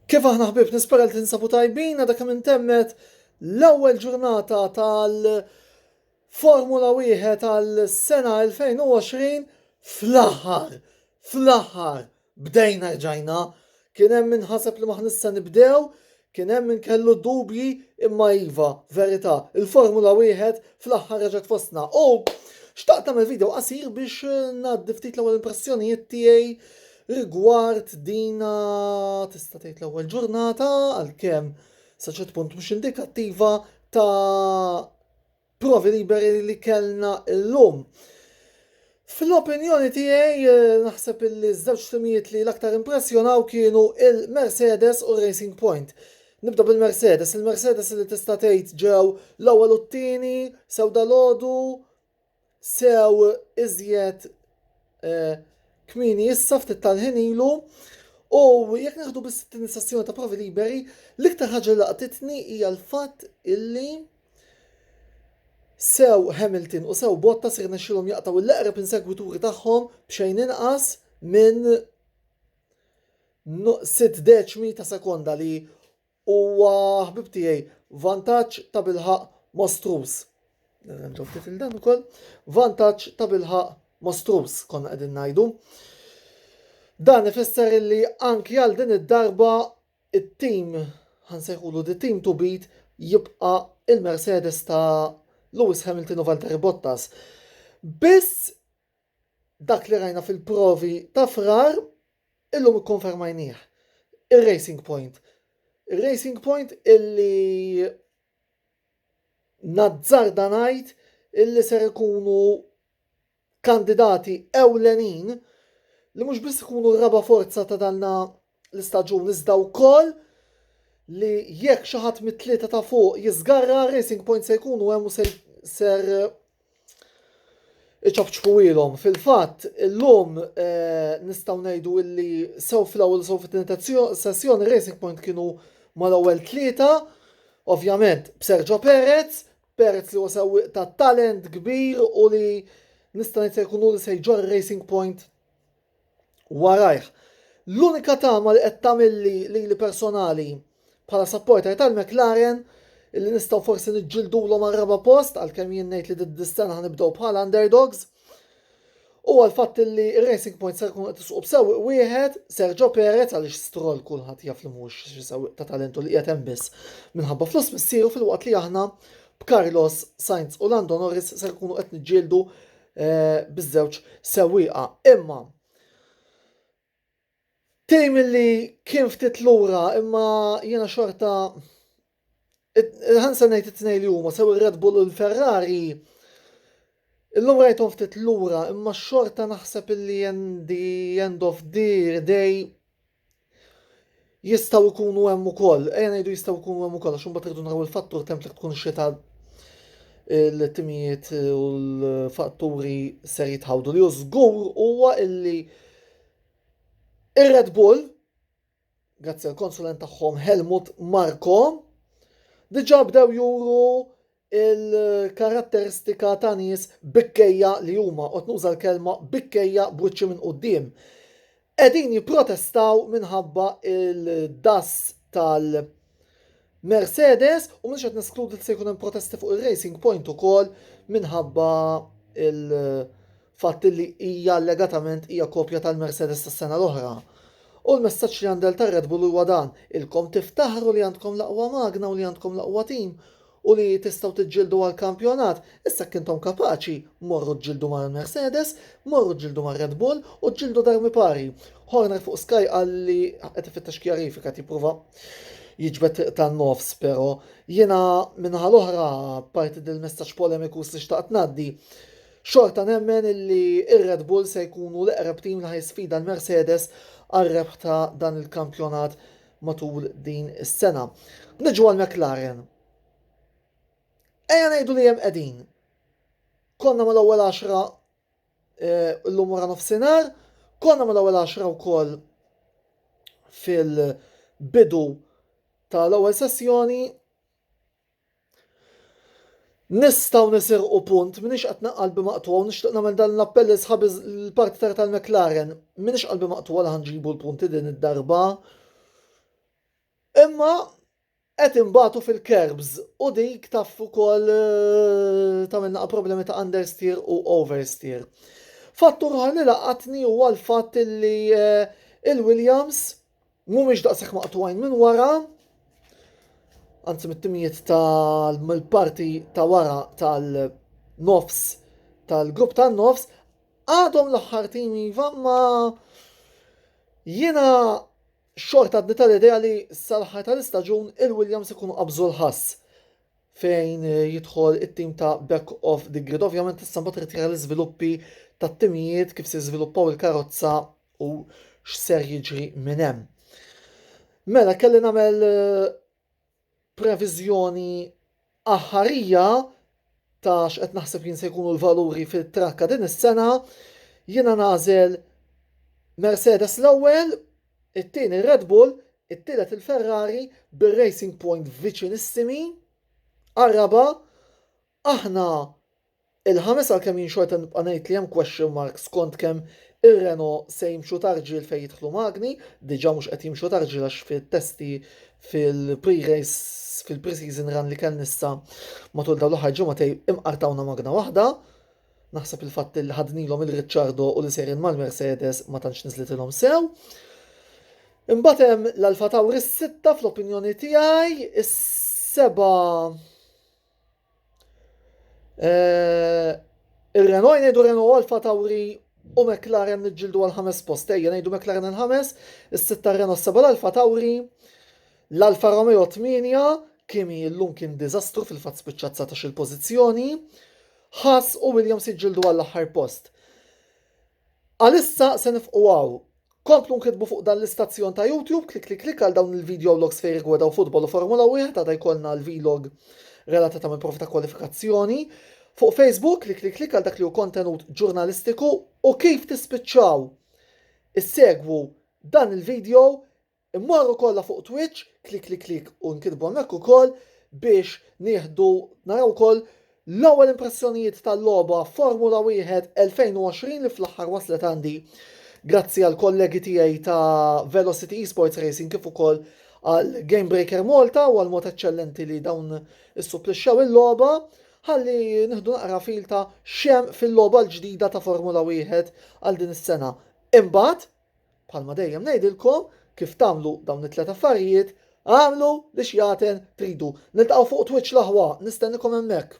Kif aħna ħbieb nispera li tinsabu tajbin għadha kemm intemmet l-ewwel ġurnata tal-Formula 1 tal-sena 2020 fl-aħħar, fl-aħħar bdejna rġajna. Kien hemm min ħaseb li m'aħniex se nibdew, kien hemm min kellu dubji imma iva, verità, il-Formula 1 fl-aħħar reġgħet fostna. U xtaqt nagħmel video qasir biex ngħaddi ftit l-ewwel impressjonijiet tiegħi Rigward dina tista' tgħid l-ewwel ġurnata għalkemm sa ċert punt mhux indikattiva ta' provi liberi li kellna llum. Fl-opinjoni tiegħi eh, naħseb illi ż-żewġ timijiet li l-aktar impressjonaw kienu il-Mercedes u Racing Point. Nibda bil-Mercedes, il-Mercedes li tista' tgħid ġew l-ewwel u t-tieni sew dalodu sew iżjed eh, kmieni issa ftit tal-ħin ilu u jekk nieħdu biss it-tieni sessjoni ta' provi liberi, l-iktar ħaġa li laqtitni hija l-fatt illi sew Hamilton u sew Bottas irnexxielhom jaqtgħu l-eqreb insegwituri tagħhom b'xejn inqas minn sitt deċmi ta' sekonda li Huwa ħbieb tiegħi vantaġġ tabilħaqq mostruż. Nirranġaw ftit il dan ukoll. Vantaġġ tabilħaqq mostruż konna qegħdin ngħidu. Dan ifisser illi anki għal din id-darba it-tim ħansejħulu the team to beat jibqa' il-Mercedes ta' Lewis Hamilton u Valtteri Bottas. Biss Dak li rajna fil-provi ta' Frar illum ikkonfermajnieh. Ir-Racing Point. Ir-Racing Point illi nazzarda ngħid illi ser ikunu kandidati ewlenin li mhux biss ikunu r-raba' forza ta' dan l-istaġun iżda wkoll li jekk xi ħadd mit-tlieta ta' fuq jiżgarra Racing Point se jkunu hemm u ser iċapċpuilhom. Fil-fatt, illum eh, nistgħu ngħidu illi sew fl-ewwel sew fit-tieni sessjoni Racing Point kienu mal-ewwel tlieta, ovvjament b'Sergio Perez, Perez li huwa sewwieq ta' talent kbir u li nista' ngħid se jkunu li se jġorr Racing Point warajh. L-unika tama li qed tagħmilli lili personali bħala supporter tal-McLaren illi nistgħu forsi niġġildulhom għar-raba' post għalkemm jien ngħid li dis-sena ħanibdew bħala underdogs. U għal fatt li Racing Point ser ikunu qed isuqu b'sewwieq wieħed, Sergio Perez għaliex Stroll kulħadd jaf li mhux xi sewwieq ta' talentu li qiegħed hemm biss minħabba flus missieru filwaqt li aħna b'Carlos Sainz u Lando Norris ser ikunu qed niġġieldu Eh, biż-żewġ sewwieqa. Imma tim li kien ftit lura imma jiena xorta ħansa ngħid it-tnejn li huma sew ir-Red Bull u l-Ferrari illum rajthom ftit lura imma xorta naħseb illi the end of the day jistgħu jkunu hemm ukoll. Ejja ngħidu jistgħu jkunu hemm ukoll għax imbagħad irridu naraw il-fattur temp li tkun xita il-timijiet u l-fatturi ser jitħawdu li żgur huwa illi ir-Red Bull grazzi għal konsulent tagħhom Helmut Marko diġà bdew juru il-karatteristika ta' nies bikkejja li huma, u qed nuża l-kelma bikkejja b'wiċċi minn quddiem, qegħdin jipprotestaw minħabba il-das tal-Mercedes u mhux qed neskludi li se jkun hemm protesti fuq ir-Racing Point ukoll minħabba il-fatt li hija allegatament hija kopja tal-Mercedes tas-sena l-oħra. U l-messaġġ li għandel tar-Red Bull huwa dan, ilkom tiftaħru li għandkom l-aqwa magna u li għandkom l-aqwa tim u li tistgħu tiġġieldu għall-kampjonat, issa jekk intom kapaċi, morru ġġieldu mal-Mercedes, morru ġġieldu mar-Red Bull u ġġieldu d'armi pari. Horner fuq Sky qal li qed ifittex kjarifika qed jipprova jiġbed triq tan-nofs, però jiena min-naħa l-oħra, apparti dil-messaġġ polemikus li xtaqt ngħaddi, xorta nemmen illi r-Red Bull se jkunu l-eqreb tim li ħa jisfida l-Mercedes għar-rebħ ta' dan il-kampjonat matul din is-sena. Niġu għal McLaren. Ejja ngħidu li hemm qegħdin. Konna mal-ewwel 10 eh, llum wara nofsinhar, konna mal-ewwel 10 wkoll fil-bidu tal-ewwel sessjoni Nistgħu nisirqu punt, m'iniex qed qalbi maqtugħa u nixtieq nagħmel dan l-appell lil sħabi l-partitarji tal-McLaren. M'iniex qalbi maqtugħa li ħa nġibu l-punti din id-darba. Imma qed inbatu fil-kerbs u dik taf ukoll tagħmel naqa' problemi ta' understeer u oversteer. Fattur ieħor li laqatni huwa l-fatt li il-Williams mhumiex daqshekk maqtugħin minn wara, anzi mit-timijiet tal-parti ta' wara tal-nofs tal-grupp tan-nofs għadhom l-aħħar tim iva ma jiena Xorta għadni tal-idea li sal-aħħar tal-istaġun il-Williams ikunu qabżu l-ħass fejn jidħol it-tim ta' back of the grid. Ovvjament issa mbagħad trid tara l-iżviluppi tat-timijiet kif se jiżviluppaw il-karozza u x'ser jiġri minn hemm. Mela kelli nagħmel eh, previżjoni aħħarija ta' x'qed naħseb jien se jkunu l-valuri fit-trakka din is-sena, jiena nagħżel Mercedes l-ewwel, it-tieni Red Bull, it-tielet il-Ferrari bir-Racing Point viċinissimi, għar-raba' aħna Il-ħames għalkemm jien xorta nibqa' ngħid li hemm question mark skont kemm ir-Renault se jimxu ta' rġiel fejn jidħlu magni, diġà mhux qed jimxu ta' rġiel għax fit-testi fil-pre-race fil-pre-season run li kellna issa matul dawn l-aħħar ġimagħtejn imqartawna magna waħda. Naħseb il-fatt li ħadnilhom il-Ricciardo u li sejrin mal-Mercedes ma tantx niżlitilhom sew. Imbagħad hemm l-Alfa Tauri s-sitta fl-opinjoni tiegħi, is-seba' Eh, Il-Renault ngħidu Renault Alfa Tauri u McLaren niġġieldu għal ħames post. Ejja ngħidu McLaren il-ħames, is-sitta Renault seba l-Alfa Tauri, l-Alfa Romeo 8, Kimi llum kien diżastru fil-fatt spiċċa 19 il-pożizzjoni, Haas u Williams jiġġieldu għall-aħħar post. Għalissa se nifqu hawn. Komplu nkitbu fuq dan l-istazzjon ta' YouTube, klik klik klik għal dawn il-video vlogs fejn rigwardaw futbol u Formula 1, għada jkollna l-vlog relatata minn provi ta' kwalifikazzjoni. Fuq Facebook, klik klik klik għal dak li hu kontenut ġurnalistiku u kif tispiċċaw issegwu dan il-video Immorru kollha fuq Twitch, klik klik klik u nkitbu hemmhekk ukoll biex nieħdu naraw ukoll l-ewwel impressjonijiet tal-logħba Formula 1 2020 li fl-aħħar waslet għandi grazzi għal kollegi tiegħi ta' Velocity Esports Racing kif ukoll għal Game Breaker Malta u għal mod eċċellenti li dawn issupplixxew il-logħba ħalli nieħdu naqra fil ta' xem fil-logħba l-ġdida ta' Formula 1 għal din is-sena. Imbagħad Bħalma dejjem ngħidilkom, kif tagħmlu dawn it-tlet affarijiet, agħmlu li xjaten tridu. Niltaqgħu fuq Twitch l-aħwa, nistennikom hemmhekk.